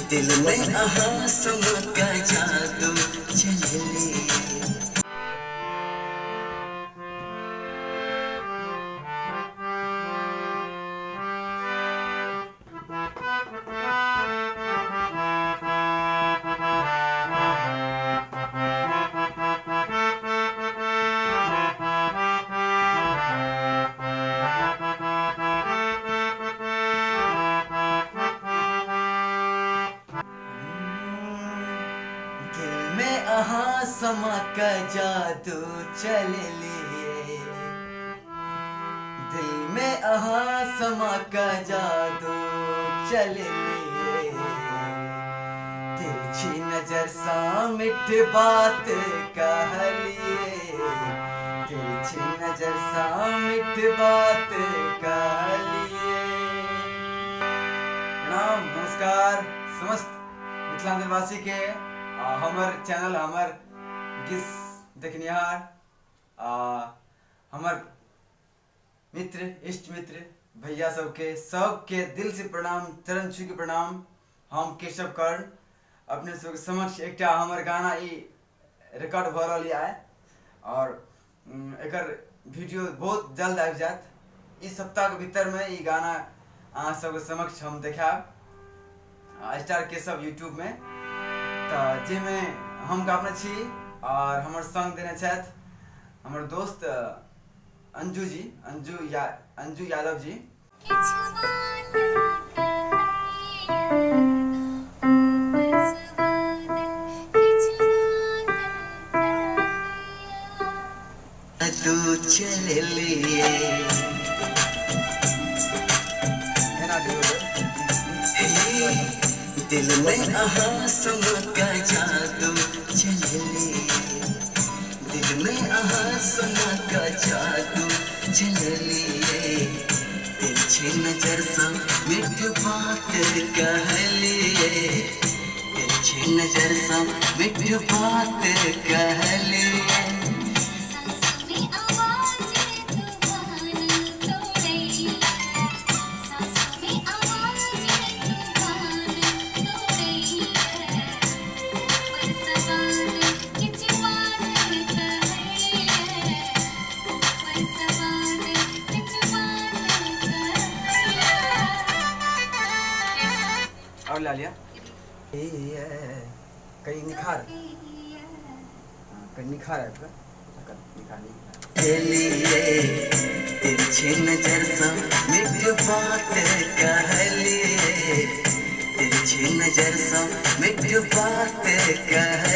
दिल में अहाँ समा का जादू चलले। दिल में अहाँ समा का जादू चललिए, दिल में अहाँ समा का जादू चललिए। तिरछी नजर सा मिठ बात कहलिए, तिरछी नजर सा मिठ बात कहलिए। प्रणाम नमस्कार समस्त मिथिलांचलवासी के, हमर चैनल हमर गीत देखनिहार हमर मित्र इष्ट मित्र भैया सबके सबके दिल से प्रणाम, चरण छू के प्रणाम। हम केशव कर्ण अपने सबके समक्ष एकटा हमर गाना ई रिकॉर्ड भऽ रहल यऽ और एकर वीडियो बहुत जल्द आबि जायत। इस सप्ताह के भीतर में ई गाना अहाँ सबके समक्ष हम देखायब स्टार केशव यूट्यूब में। तऽ जाहिमे हम गाबने छी और हमर संग देने छथि हमर दोस्त अंजू जी, अंजू यादव जी। तू चललिए, दिल में अहाँ समा का जादू चललिए, दिल में अहाँ समा का जादू चललिए। तिरछी नजर सा मिठ बात कहलिए, तिरछी नजर सा मिठ बात कहलिए। और ला लिया कहीं निखार, कहीं निखार है आपका, निखार नहीं। तिरछी नजर सा मिठ बात कहलिए, तिरछी नजर सा मिठ बात कहलिए।